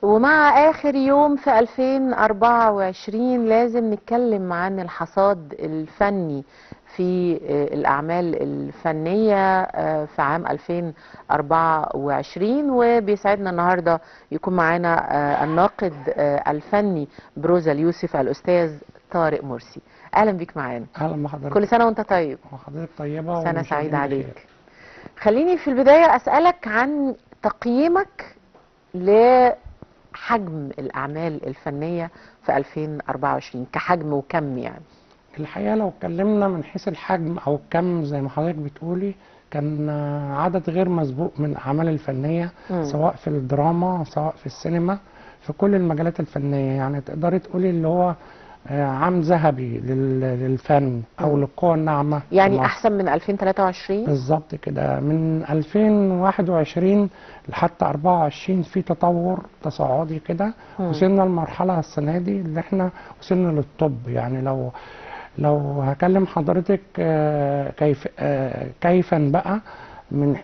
ومع آخر يوم في 2024 لازم نتكلم عن الحصاد الفني في الأعمال الفنية في عام 2024. وبيسعدنا النهاردة يكون معانا الناقد الفني بروزا اليوسف الأستاذ طارق مرسي. أهلا بيك معانا. أهلا بحضرتك. كل سنة وأنت طيب. وحضرتك طيبة. سنة سعيدة عليك. خليني في البداية أسألك عن تقييمك لحجم الأعمال الفنية في 2024 كحجم وكم. يعني الحقيقة لو اتكلمنا من حيث الحجم أو الكم زي ما حضرتك بتقولي، كان عدد غير مسبوق من الأعمال الفنية، سواء في الدراما سواء في السينما، في كل المجالات الفنية. يعني تقدري تقولي اللي هو عام ذهبي للفن أو للقوى الناعمة. يعني أحسن من 2023؟ بالظبط كده، من 2021 لحتى 24 في تطور تصاعدي كده. وصلنا لمرحلة السنة دي اللي احنا وصلنا للطب. يعني لو هكلم حضرتك كيف كيفا بقى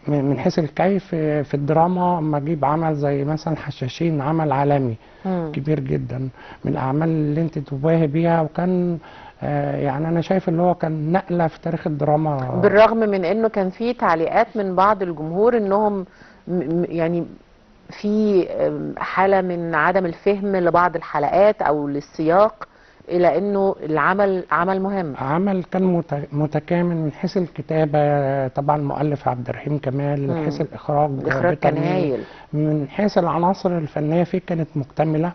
من حيث الكيف في الدراما، اما اجيب عمل زي مثلا حشاشين، عمل عالمي كبير جدا من الاعمال اللي انت تباهي بيها، وكان يعني انا شايف اللي هو كان نقله في تاريخ الدراما، بالرغم من انه كان في تعليقات من بعض الجمهور انهم يعني في حاله من عدم الفهم لبعض الحلقات او للسياق، الى انه العمل عمل مهم، عمل كان متكامل من حيث الكتابة، طبعا المؤلف عبد الرحيم كمال، من حيث الاخراج، الاخراج كان هايل، من حيث العناصر الفنية فيه كانت مكتملة.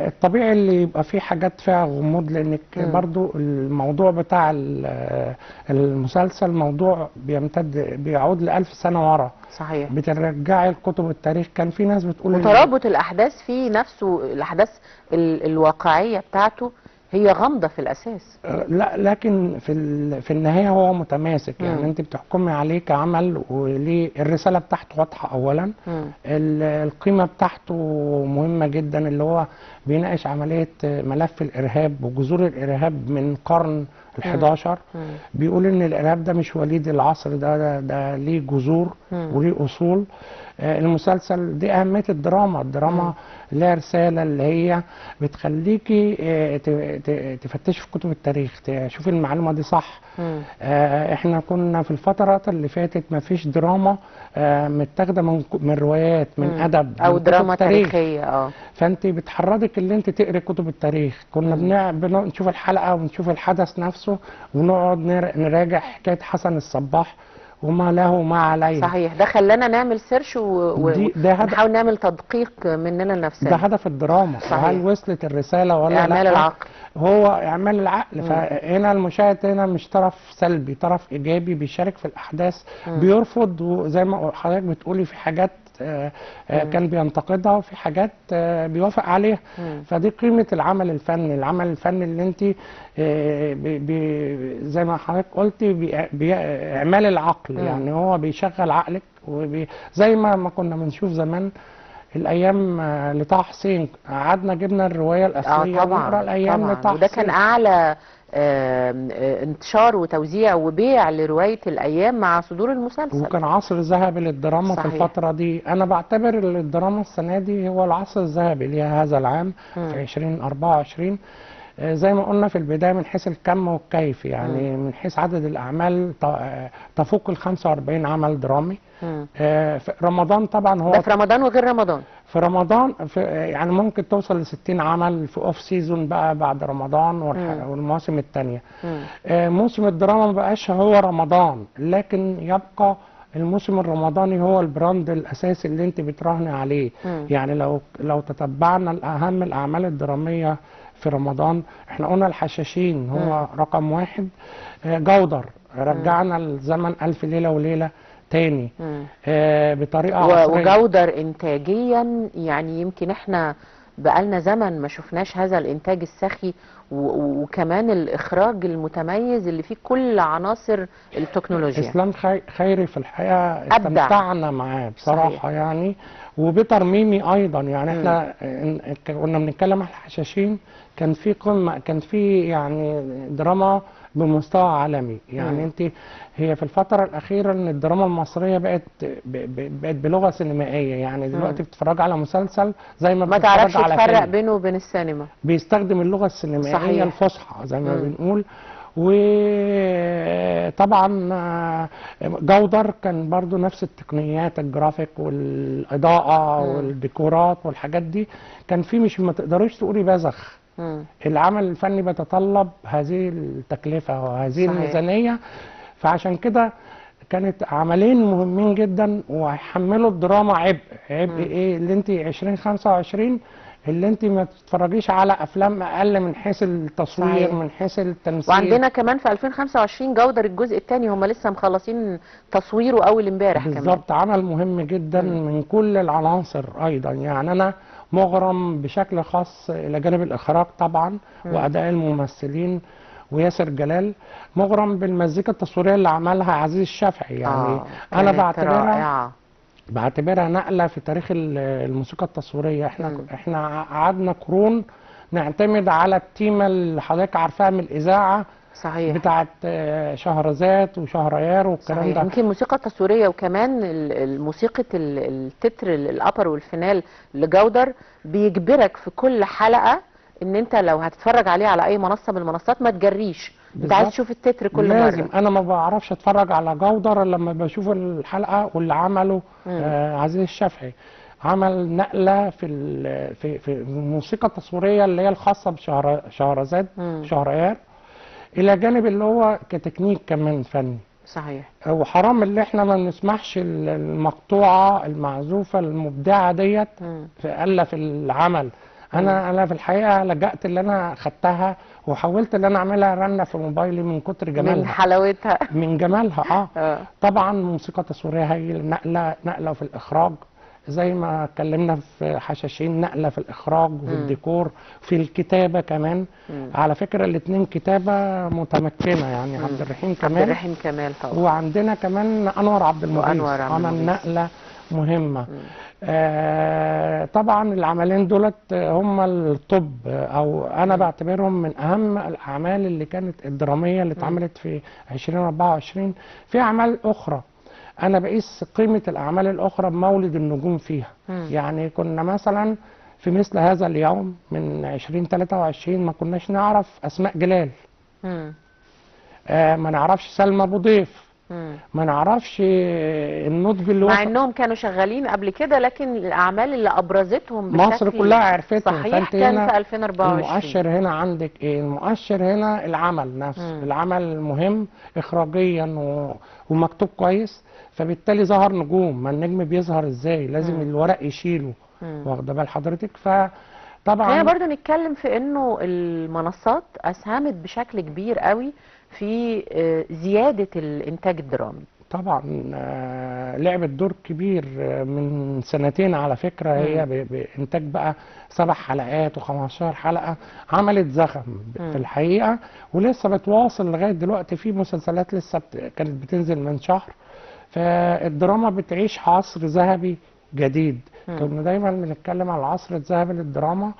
الطبيعي اللي يبقى فيه حاجات فيها غموض، لانك برضو الموضوع بتاع المسلسل موضوع بيمتد بيعود ل1000 سنة ورا. صحيح. بترجعي لكتب التاريخ. كان في ناس بتقول وترابط الاحداث فيه نفسه، الاحداث الواقعية بتاعته هي غامضة في الاساس. لا، لكن في النهاية هو متماسك. يعني انت بتحكمي عليه كعمل وليه الرسالة بتاعته واضحة اولا، القيمة بتاعته مهمة جدا، اللي هو بيناقش عملية ملف الارهاب وجذور الارهاب من قرن ال11. بيقول ان الارهاب ده مش وليد العصر، ده ليه جذور وليه اصول. المسلسل دي اهمية الدراما. الدراما لها رسالة اللي هي بتخليكي تفتشي في كتب التاريخ، تشوفي المعلومة دي صح. احنا كنا في الفترات اللي فاتت ما فيش دراما متاخده من روايات، من ادب، او من دراما تاريخية. فانت بتحرضك اللي انت تقري كتب التاريخ. كنا بنشوف الحلقة ونشوف الحدث نفسه ونقعد نراجع حكاية حسن الصباح وما له وما عليه. صحيح، ده خلانا نعمل search ونحاول نعمل تدقيق مننا لنفسنا. ده هدف الدراما. صحيح. هل وصلت الرسالة ولا لا؟ اعمال العقل. هو اعمال العقل. فهنا المشاهد هنا مش طرف سلبي، طرف ايجابي بيشارك في الاحداث، بيرفض، وزي ما حضرتك بتقولي في حاجات كان بينتقدها وفي حاجات بيوافق عليها. فدي قيمة العمل الفني. العمل الفني اللي انت زي ما حضرتك قلتي اعمال العقل. يعني هو بيشغل عقلك، زي ما كنا بنشوف زمان الايام لطه حسين، قعدنا جبنا الرواية الاصلية طبعا الايام لطه حسين، وده كان اعلى انتشار وتوزيع وبيع لرواية الايام مع صدور المسلسل، وكان عصر ذهبي للدراما. صحيح. في الفترة دي انا بعتبر الدراما السنة دي هو العصر الذهبي ليها هذا العام في 2024. زي ما قلنا في البداية من حيث الكم والكيف، يعني من حيث عدد الاعمال تفوق ال 45 عمل درامي. في رمضان طبعا، هو ده في رمضان وغير رمضان. في رمضان يعني ممكن توصل ل 60 عمل في off season بقى بعد رمضان والمواسم الثانية. موسم الدراما ما بقاش هو رمضان، لكن يبقى الموسم الرمضاني هو ال brand الاساسي اللي انت بتراهني عليه. يعني لو تتبعنا الاهم الاعمال الدرامية في رمضان، احنا قلنا الحشاشين هو رقم واحد، جودر رجعنا الزمن ألف ليلة وليلة تاني بطريقة عصرية، وجودر انتاجيا يعني يمكن احنا بقالنا زمن ما شفناش هذا الانتاج السخي، وكمان الاخراج المتميز اللي فيه كل عناصر التكنولوجيا. اسلام خيري في الحقيقة استمتعنا معاه بصراحة. صحيح. يعني وبيتر ميمي ايضا. يعني احنا كنا بنتكلم على الحشاشين، كان في قمة، كان في يعني دراما بمستوى عالمي. يعني انت هي في الفترة الأخيرة ان الدراما المصرية بقت بقت بلغة سينمائية. يعني دلوقتي بتتفرج على مسلسل زي ما ما تعرفش بتتفرج على تفرق فيلم، بينه وبين السينما. بيستخدم اللغة السينمائية صحيح. الفصحى زي ما بنقول. وطبعا جودر كان برضو نفس التقنيات، الجرافيك والإضاءة والديكورات والحاجات دي، كان في مش ما تقدريش تقولي بذخ. العمل الفني بيتطلب هذه التكلفة وهذه صحيح. الميزانية، فعشان كده كانت عملين مهمين جدا وهيحملوا الدراما عبء. عبء ايه؟ اللي انت 2025 اللي انت ما تتفرجيش على افلام اقل من حيث التصوير، صحيح. من حيث التمثيل. وعندنا كمان في 2025 جودر الجزء الثاني، هم لسه مخلصين تصويره اول امبارح كمان. بالظبط، عمل مهم جدا من كل العناصر ايضا. يعني انا مغرم بشكل خاص الى جانب الاخراج طبعا واداء الممثلين وياسر جلال، مغرم بالمزيكا التصويرية اللي عملها عزيز الشافعي. يعني انا كانت بعتبرها رائعة. بعتبرها نقلة في تاريخ الموسيقى التصويرية. احنا قعدنا قرون نعتمد على التيمة اللي حضرتك عارفاها من الإذاعة. صحيح. بتاعت شهرزاد وشهريار والكلام صحيح. ده. يمكن الموسيقى التصويرية وكمان الموسيقى التتر ال upper وال final لجودر بيجبرك في كل حلقة ان انت لو هتتفرج عليه على اي منصة من المنصات ما تجريش، انت عايز بالظبط. تشوف التتر كل لازم. مرة. انا ما بعرفش اتفرج على جودر الا لما بشوف الحلقة واللي عمله عزيز الشافعي. عمل نقلة في في في الموسيقى التصويرية اللي هي الخاصة بشهرزاد شهريار، إلى جانب اللي هو كتكنيك كمان فني. صحيح. وحرام اللي احنا ما نسمحش المقطوعة المعزوفة المبدعة ديت في ألف العمل. انا في الحقيقة لجأت اللي انا خدتها وحاولت اللي انا اعملها رنة في موبايلي من كتر جمالها، من حلاوتها، من جمالها. طبعا موسيقى تصويرية هي نقلة في الإخراج زي ما اتكلمنا في حشاشين، نقلة في الإخراج وفي الديكور، في الكتابة كمان. على فكرة الاتنين كتابة متمكنة، يعني عبد الرحيم كمال، عبد الرحيم كمال طبعا، وعندنا كمان أنور عبد المغيث عمل نقلة مهمة. طبعا العملين دولت هم الطب، او انا بعتبرهم من اهم الاعمال اللي كانت الدرامية اللي اتعملت في 2024. في اعمال اخرى انا بقيس قيمة الاعمال الاخرى بمولد النجوم فيها. يعني كنا مثلا في مثل هذا اليوم من 2023 ما كناش نعرف اسماء جلال، ما نعرفش سلمى ابو ضيف، ما نعرفش النضج اللي مع انهم كانوا شغالين قبل كده، لكن الاعمال اللي ابرزتهم بشكل مصر كلها عرفتهم. صحيح، كان في 2024. المؤشر هنا عندك ايه؟ المؤشر هنا العمل نفسه. العمل مهم اخراجيا ومكتوب كويس، فبالتالي ظهر نجوم. ما النجم بيظهر ازاي؟ لازم الورق يشيله، واخده بال حضرتك؟ فطبعا خلينا برضو نتكلم في انه المنصات اسهمت بشكل كبير قوي في زيادة الإنتاج الدرامي. طبعا لعبت دور كبير من سنتين على فكرة. هي بإنتاج بقى 7 حلقات و15 حلقة، عملت زخم في الحقيقة، ولسه بتواصل لغاية دلوقتي. في مسلسلات لسه كانت بتنزل من شهر. فالدراما بتعيش عصر ذهبي جديد. كنا دايما بنتكلم على العصر الذهبي للدراما،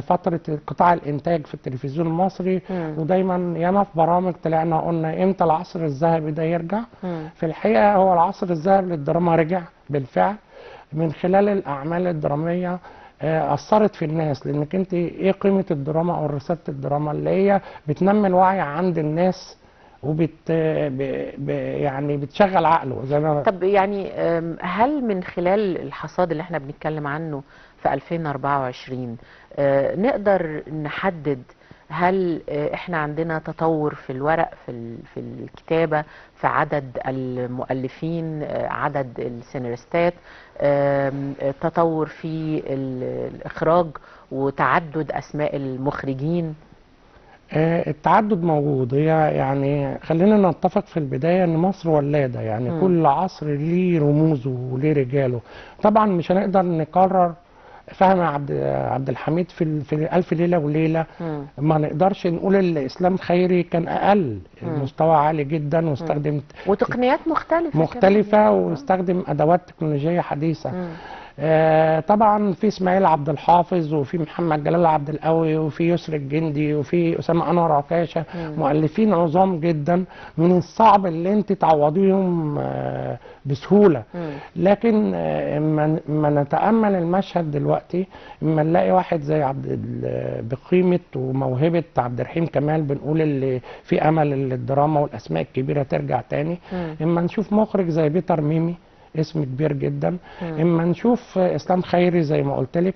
فترة قطاع الإنتاج في التلفزيون المصري. ودايما ياما في برامج طلعنا قلنا إمتى العصر الذهبي ده يرجع. في الحقيقة هو العصر الذهبي للدراما رجع بالفعل من خلال الأعمال الدرامية. أثرت في الناس، لأنك أنت إيه قيمة الدراما أو رسالة الدراما اللي هي بتنمي الوعي عند الناس وبت يعني بتشغل عقله زي ما. طب يعني هل من خلال الحصاد اللي احنا بنتكلم عنه في 2024 نقدر نحدد هل احنا عندنا تطور في الورق، في الكتابة، في عدد المؤلفين، عدد السيناريستات، تطور في الإخراج وتعدد أسماء المخرجين؟ التعدد موجود. هي يعني خلينا نتفق في البداية ان مصر ولادة، يعني كل عصر ليه رموزه وليه رجاله. طبعا مش هنقدر نقرر فهمي عبد الحميد في ألف ليلة وليلة. ما نقدرش نقول الإسلام خيري كان أقل، المستوى عالي جدا، واستخدم وتقنيات مختلفة، واستخدم أدوات تكنولوجية حديثة. طبعا في اسماعيل عبد الحافظ، وفي محمد جلال عبد القوي، وفي يسري الجندي، وفي اسامة انور عكاشة، مؤلفين عظام جدا، من الصعب اللي انت تعوضيهم بسهولة. لكن ما نتامل المشهد دلوقتي، اما نلاقي واحد زي بقيمة وموهبه عبد الرحيم كمال، بنقول اللي في امل الدراما والاسماء الكبيرة ترجع تاني. اما نشوف مخرج زي بيتر ميمي، اسم كبير جدا. اما نشوف اسلام خيري زي ما قلت لك،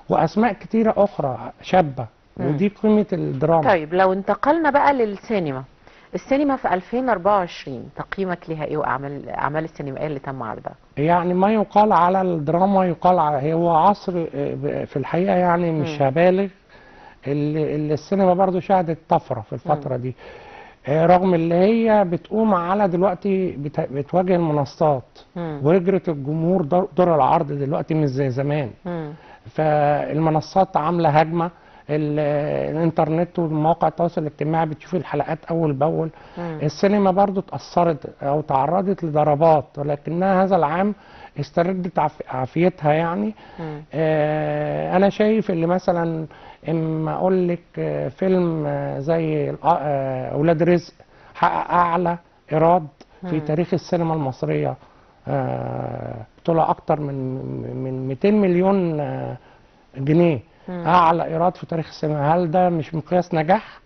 واسماء كتيرة اخرى شابه، ودي قيمة الدراما. طيب لو انتقلنا بقى للسينما، السينما في 2024 تقييمك ليها ايه، واعمال الاعمال السينمائية اللي تم عرضها؟ يعني ما يقال على الدراما يقال على، هو عصر في الحقيقة، يعني مش هبالغ، اللي السينما برضو شهدت طفرة في الفترة دي، رغم اللي هي بتقوم على دلوقتي بتواجه المنصات وهجرة الجمهور دور العرض دلوقتي مش زي زمان. فالمنصات عاملة هجمة، الانترنت والمواقع التواصل الاجتماعي بتشوف الحلقات اول باول. السينما برضو اتأثرت او تعرضت لضربات، ولكنها هذا العام استردت عافيتها يعني. انا شايف اللي مثلا اما اقول لك فيلم زي اولاد رزق حقق اعلى ايراد في تاريخ السينما المصرية، طلع اكتر من 200 مليون جنيه، اعلى ايراد في تاريخ السينما. هل ده مش مقياس نجاح؟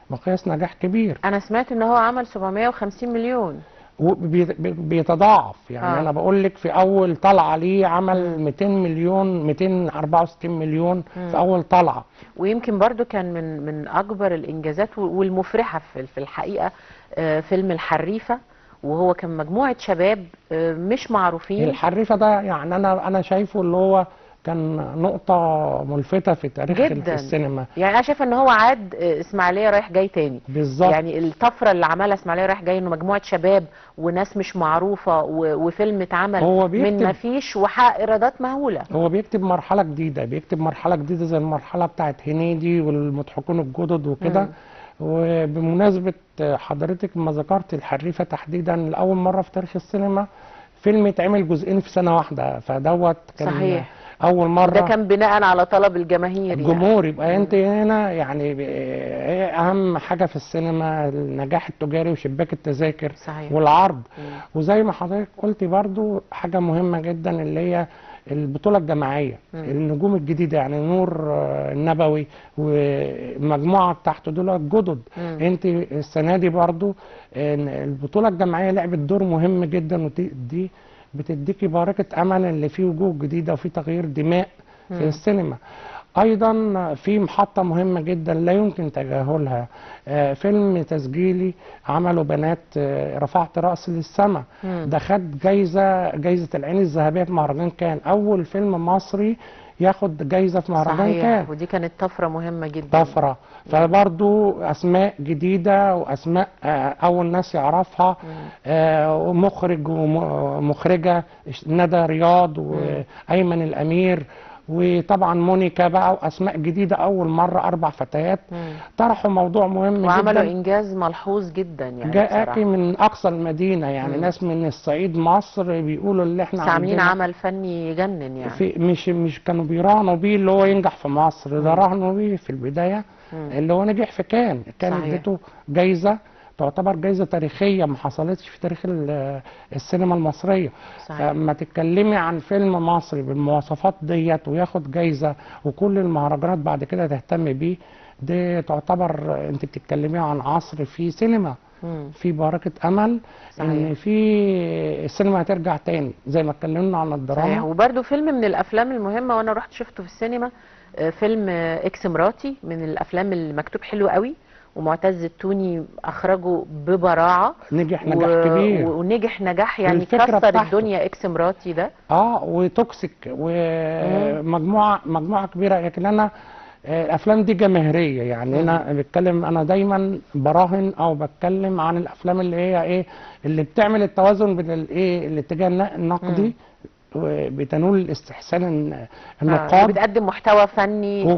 مقياس نجاح كبير. انا سمعت ان هو عمل 750 مليون وبيتضاعف يعني. انا بقول لك في اول طلعه ليه عمل 200 مليون، 264 مليون في اول طلعه. ويمكن برضو كان من اكبر الانجازات والمفرحه في الحقيقة فيلم الحريفه، وهو كان مجموعة شباب مش معروفين. الحريفه ده يعني انا شايفه اللي هو كان نقطة ملفتة في تاريخ جداً السينما. يعني أنا شايفة إن هو عاد إسماعيلية رايح جاي تاني. بالظبط. يعني الطفرة اللي عملها إسماعيلية رايح جاي، إنه مجموعة شباب وناس مش معروفة وفيلم اتعمل من ما فيش وحقق إيرادات مهولة. هو بيكتب مرحلة جديدة، بيكتب مرحلة جديدة زي المرحلة بتاعت هنيدي والمضحكون الجدد وكده. وبمناسبة حضرتك ما ذكرت الحريفة تحديدا، لأول مرة في تاريخ السينما فيلم اتعمل جزئين في سنة واحدة، فدوت كان صحيح أول مرة. ده كان بناء على طلب الجماهير، الجمهور يعني. يبقى أنت هنا يعني أهم حاجة في السينما النجاح التجاري وشباك التذاكر. صحيح. والعرض. وزي ما حضرتك قلتي برضو حاجة مهمة جدا اللي هي البطولة الجماعية، النجوم الجديدة، يعني نور النبوي والمجموعة بتاعته دول الجدد. انت السنة دي برضو البطولة الجماعية لعبت دور مهم جدا، ودي بتديكي بركة امل اللي فيه وجوه جديدة وفي تغيير دماء في السينما. ايضا في محطة مهمة جدا لا يمكن تجاهلها، فيلم تسجيلي عمله بنات رفعت رأسي للسما، ده خد جايزة العين الذهبية في مهرجان كان، اول فيلم مصري ياخد جايزة في مهرجان كان. ودي كانت طفرة مهمة جدا، طفرة. فبرضو اسماء جديدة واسماء اول ناس يعرفها، ومخرج ومخرجة ندى رياض وايمن الامير، وطبعا مونيكا بقى، واسماء جديدة اول مرة 4 فتيات طرحوا موضوع مهم جدا وعملوا انجاز ملحوظ جدا. يعني جاءك من اقصى المدينة، يعني ناس من الصعيد مصر بيقولوا اللي احنا عاملين عمل فني يجنن يعني. في مش كانوا بيراهنوا بيه اللي هو ينجح في مصر، ده راهنوا بيه في البداية اللي هو نجح في كان اديته جايزة تعتبر جايزة تاريخية ما حصلتش في تاريخ السينما المصرية. فلما تتكلمي عن فيلم مصري بالمواصفات ديت وياخد جايزة وكل المهرجانات بعد كده تهتم بيه، دي تعتبر انت بتتكلمي عن عصر في سينما في بركة امل. صحيح. ان في السينما هترجع تاني زي ما اتكلمنا عن الدراما. صحيح. وبرده فيلم من الافلام المهمة وانا رحت شفته في السينما، فيلم اكس مراتي، من الافلام اللي مكتوب حلو قوي، ومعتز التوني اخرجه ببراعه، نجح نجاح كبير، ونجح نجاح يعني كسر الدنيا اكس مراتي ده. وتوكسيك ومجموعة مجموعة كبيرة. لكن انا الافلام دي جماهيرية يعني. انا بتكلم، انا دايما براهن او بتكلم عن الافلام اللي هي ايه اللي بتعمل التوازن بين الايه الاتجاه النقدي بتنول الاستحسان النقاد، بتقدم محتوى فني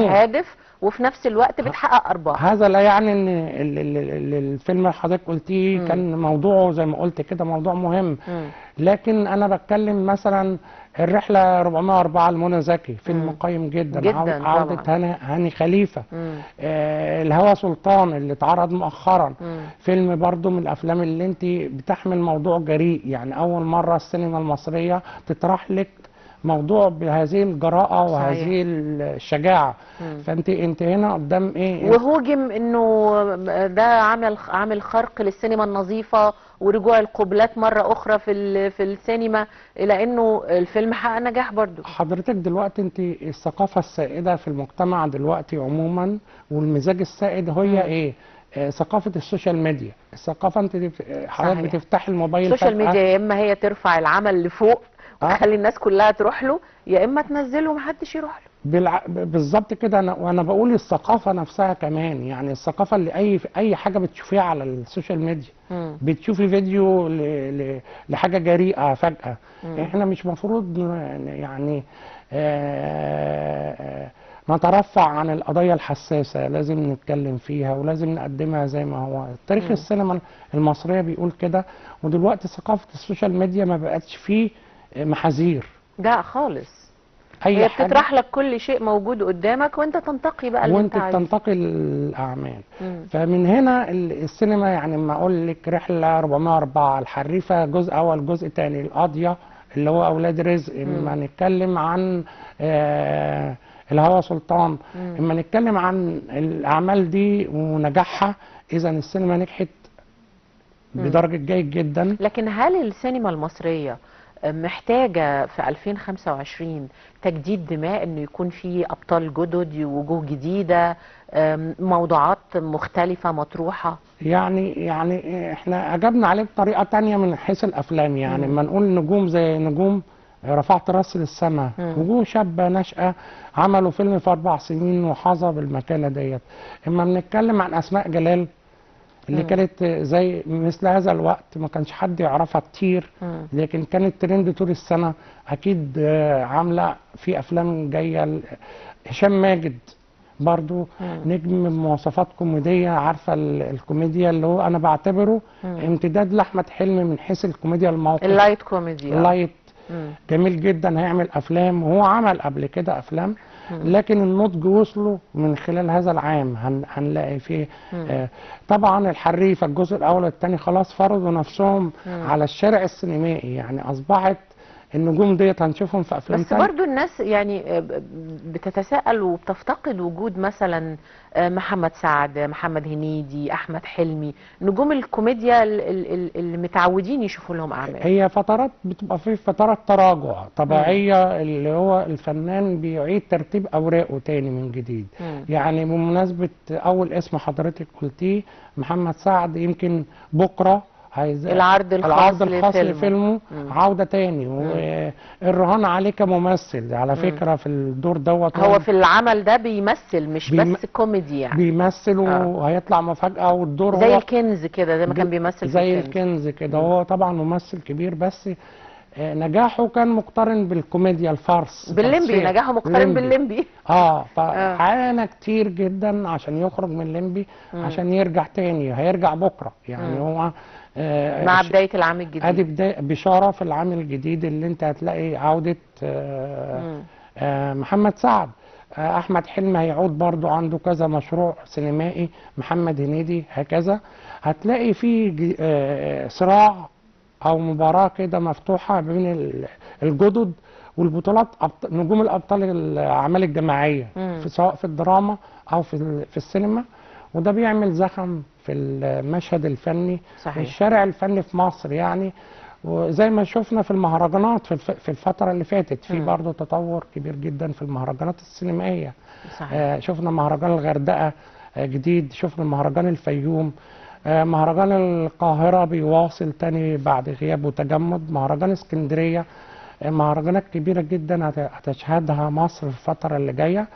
هادف، وفي نفس الوقت بتحقق ارباح. هذا لا يعني ان الفيلم اللي حضرتك قلتيه كان موضوعه زي ما قلت كده موضوع مهم، لكن انا بتكلم مثلا الرحلة 404 لمنى زكي، فيلم قيم جدا، جدا عوده هاني خليفة، الهوى سلطان اللي اتعرض مؤخرا، فيلم برضو من الافلام اللي انت بتحمل موضوع جريء، يعني اول مرة السينما المصرية تطرح لك موضوع بهذه الجراءة وهذه الشجاعة. فانت هنا قدام ايه؟ وهوجم انه ده عامل خرق للسينما النظيفة ورجوع القبلات مرة اخرى في السينما، الى انه الفيلم حقق نجاح برضو. حضرتك دلوقتي انت الثقافة السائدة في المجتمع دلوقتي عموما والمزاج السائد هي ايه؟ ثقافة ال social media. الثقافة انت حضرتك بتفتحي الموبايل، ال social media يا اما هي ترفع العمل لفوق وتخلي الناس كلها تروح له، يا اما تنزله ومحدش يروح له. بالظبط كده. وانا بقول الثقافة نفسها كمان، يعني الثقافة اللي اي حاجة بتشوفيها على ال social media، بتشوفي فيديو لحاجة جريئة فجاة. احنا مش مفروض يعني نترفع عن القضايا الحساسة، لازم نتكلم فيها ولازم نقدمها زي ما هو. تاريخ السينما المصرية بيقول كده. ودلوقتي ثقافة ال social media ما بقتش فيه محاذير، لا خالص، هي بتطرح لك كل شيء موجود قدامك وانت تنتقي بقى اللي وانت بتنتقي الاعمال. فمن هنا السينما، يعني ما اقول لك رحله 404، الحريفه جزء اول جزء ثاني، القاضية اللي هو اولاد رزق، اما نتكلم عن الهوى سلطان، اما نتكلم عن الاعمال دي ونجاحها، اذا السينما نجحت بدرجة جيد جدا. لكن هل السينما المصرية محتاجة في 2025 تجديد دماء، انه يكون في ابطال جدد، وجوه جديدة، موضوعات مختلفة مطروحة؟ يعني احنا اجبنا عليه بطريقة تانية من حيث الافلام. يعني لما نقول نجوم زي نجوم رفعت راسي للسماء، وجوه شابة ناشئة عملوا فيلم في 4 سنين وحظى بالمكانة ديت. اما بنتكلم عن اسماء جلال اللي كانت زي مثل هذا الوقت ما كانش حد يعرفها كتير، لكن كانت ترند طول السنة، أكيد عاملة في أفلام جاية. هشام ماجد برضو نجم بمواصفات كوميدية، عارفة الكوميديا اللي هو أنا بعتبره امتداد لأحمد حلمي من حيث الكوميديا الموقف، ال light comedy، ال light جميل جدا. هيعمل أفلام، وهو عمل قبل كده أفلام، لكن النضج وصله من خلال هذا العام. هنلاقي فيه طبعا الحريفه الجزء الاول والثاني خلاص فرضوا نفسهم على الشارع السينمائي، يعني اصبحت النجوم ديت هنشوفهم في افلام. بس برضو الناس يعني بتتساءل وبتفتقد وجود مثلا محمد سعد، محمد هنيدي، احمد حلمي، نجوم الكوميديا اللي متعودين يشوفوا لهم اعمال. هي فترات بتبقى في فترات تراجع طبيعية، اللي هو الفنان بيعيد ترتيب اوراقه تاني من جديد. يعني بمناسبة اول اسم حضرتك قلتيه محمد سعد، يمكن بكره العرض الخاص لفيلمه عودة تاني، والرهان عليه كممثل على فكرة في الدور دوت. هو في العمل ده بيمثل، مش بس كوميدي، يعني بيمثل وهيطلع مفاجأة، والدور زي الكنز كده، زي ما كان بيمثل زي الكنز كده. هو طبعا ممثل كبير، بس نجاحه كان مقترن بالكوميديا ال farce، بالليمبي. نجاحه مقترن بالليمبي. فعانى كتير جدا عشان يخرج من الليمبي، عشان يرجع تاني. هيرجع بكره يعني هو مع بداية العام الجديد. ادي بداية بشارة في العام الجديد اللي انت هتلاقي عودة محمد سعد. احمد حلمي هيعود برضو، عنده كذا مشروع سينمائي، محمد هنيدي هكذا. هتلاقي في صراع او مباراة كده مفتوحة بين الجدد والبطولات، نجوم الابطال الاعمال الجماعية، في سواء في الدراما او في السينما، وده بيعمل زخم في المشهد الفني. صحيح. والشارع الفني في مصر، يعني وزي ما شفنا في المهرجانات في الفترة اللي فاتت، في برضه تطور كبير جدا في المهرجانات السينمائية. صحيح. شفنا مهرجان الغردقة جديد، شفنا مهرجان الفيوم، مهرجان القاهرة بيواصل تاني بعد غياب وتجمد، مهرجان اسكندرية، مهرجانات كبيرة جدا هتشهدها مصر في الفترة اللي جاية.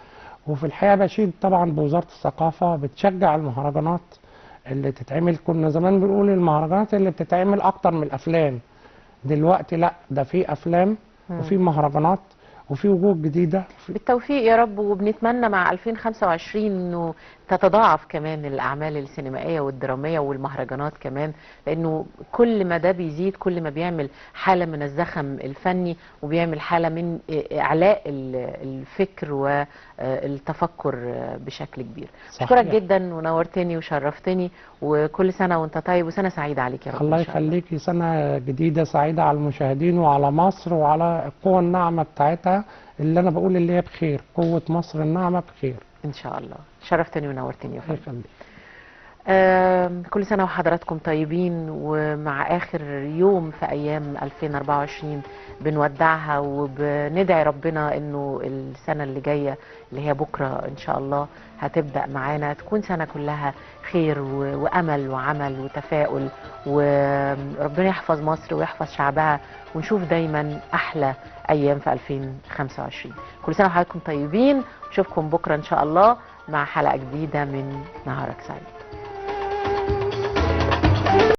وفي الحقيقة بشيد طبعا بوزارة الثقافة بتشجع المهرجانات اللي تتعمل. كنا زمان بنقول المهرجانات اللي بتتعمل أكتر من الأفلام، دلوقتي لا، ده في أفلام وفي مهرجانات، وفي وجوه جديدة. بالتوفيق يا رب، وبنتمنى مع 2025 انه تتضاعف كمان الاعمال السينمائية والدراميه والمهرجانات كمان، لانه كل ما ده بيزيد كل ما بيعمل حاله من الزخم الفني، وبيعمل حاله من اعلاء الفكر والتفكر بشكل كبير. اشكرك جدا، ونورتني وشرفتني، وكل سنة وانت طيب، وسنة سعيدة عليك يا رب. الله يخليكي، سنة جديدة سعيدة على المشاهدين وعلى مصر وعلى القوة الناعمة بتاعتها، اللي انا بقول اللي هي بخير، قوة مصر الناعمة بخير ان شاء الله. شرفتني ونورتني يا فندم. كل سنة وحضراتكم طيبين، ومع آخر يوم في أيام 2024 بنودعها، وبندعي ربنا إنه السنة اللي جاية اللي هي بكرة إن شاء الله هتبدأ معانا، تكون سنة كلها خير وأمل وعمل وتفاؤل، وربنا يحفظ مصر ويحفظ شعبها، ونشوف دايما أحلى أيام في 2025. كل سنة وحضراتكم طيبين، نشوفكم بكرة إن شاء الله مع حلقة جديدة من نهارك سعيد.